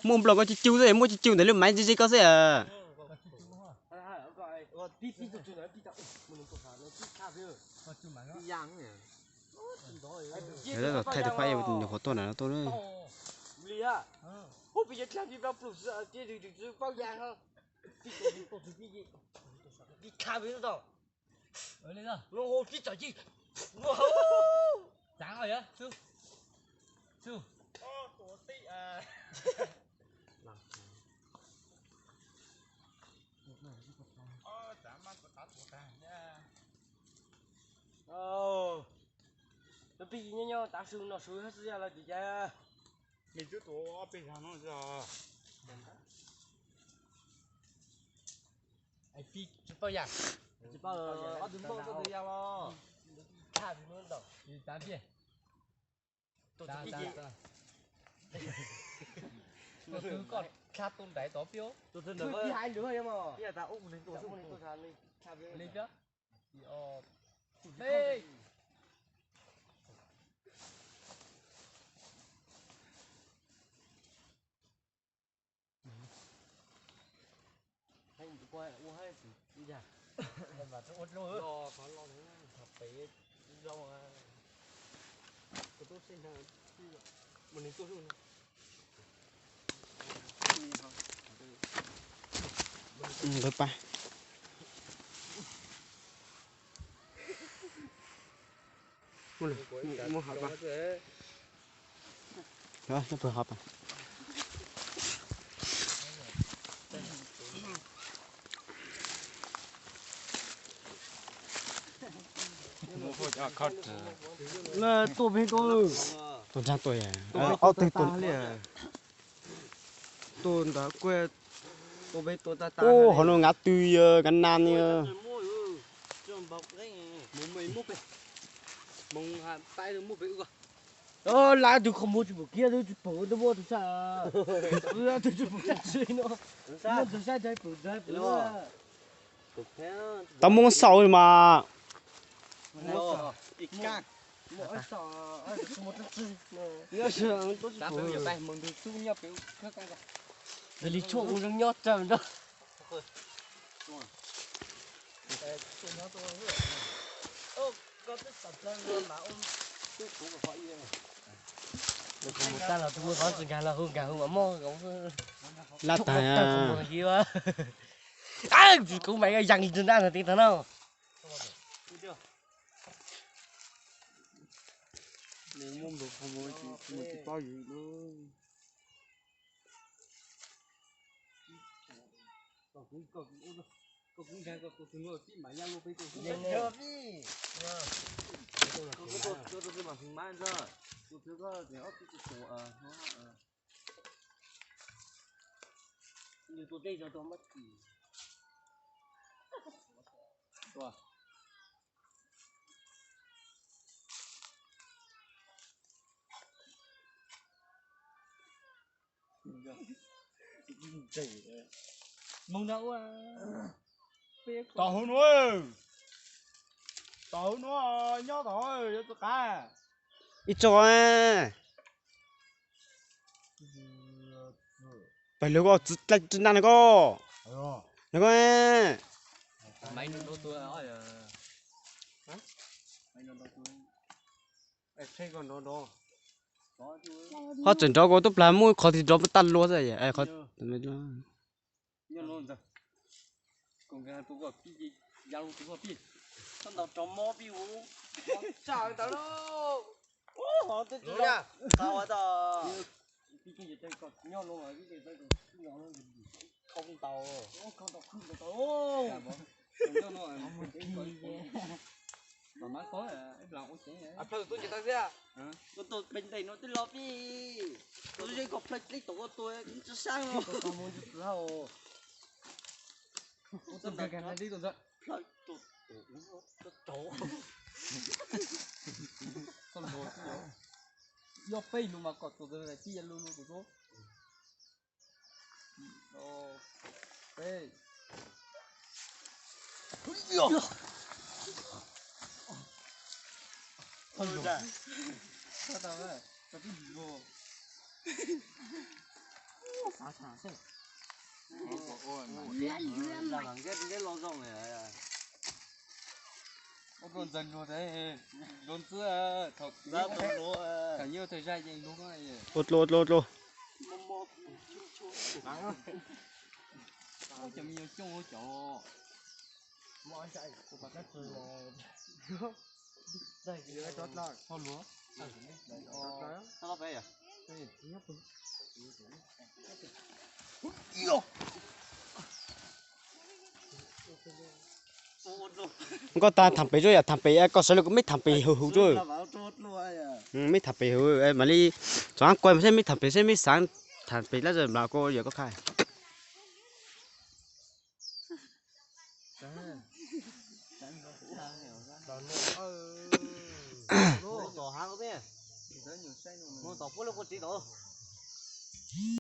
Muaj nplooj koj cig cug xwb, muaj cig cug ntawm lub maiv ze ze koj xwb. Thaij tus pab nyuam qhuav tuaj ntawm no tuaj na. Peb nyob nyob tav su no su xwb los tsis cas. Peb tsis paub yam, tsis paub ob tug npauj tuaj tus yas los. Tus twg koj dlha tus nraiv tod pib, tus twg hais lus mas. Li peb. Nqis pab. Muaj hov pab. Nyob pawg hov pab. Tuaj peb tuaj, tuaj ntag tuaj, ob teg tuaj li. Tuaj ntawd kuj tuaj peb tuaj tag tag. Ub, hov no ngav tw, ngav nas ni. Lab tus qhov muag tsis pom kiag, tsis pom tus muaj tus sab, tus tsis pom sab tsis no, muaj tus sab ntshai pom ntshai pom. Tau muab xaus mas. Li tshuaj ua zoo nyob tsawg nrog. Mus tag los tus muaj qhov tsis nkag los hu nkag hu mas mog. Lab tag. Kuv mas yog yas li tug nrab ntawd ti tag no. Muaj npawg qhov muag tsis paub yus lub. Tom hauv nuav, tom hauv nuav nyob tom yuav tus qav. Ib tsoom, pab lug koj txiv dlaim tsi naj na koj, na koj. Qhov tseem nrov ko tub plag muaj qhov twg nrov tag luaj xwb. Plaws tuaj ces tau thiab. Tuaj tuaj pem ntej no twb los pib. Tuaj zeb kom plaws dleb tom ua tuag tsis saib os. Plaws tuaj tuaj tuaj. Yog peb lug mas kom tus tij lug lug tus tub. Peb. Ua dlua, ua dlua, ua dlua. Nkauj tas, tham pem tso yom, tham pem, koj sawv los kuv meb tham pem huv huv tso. Meb tham pem huv, mam li txog kuaj seb meb tham pem seb meb xav tham pem lab zog nplas ko yog koj qha.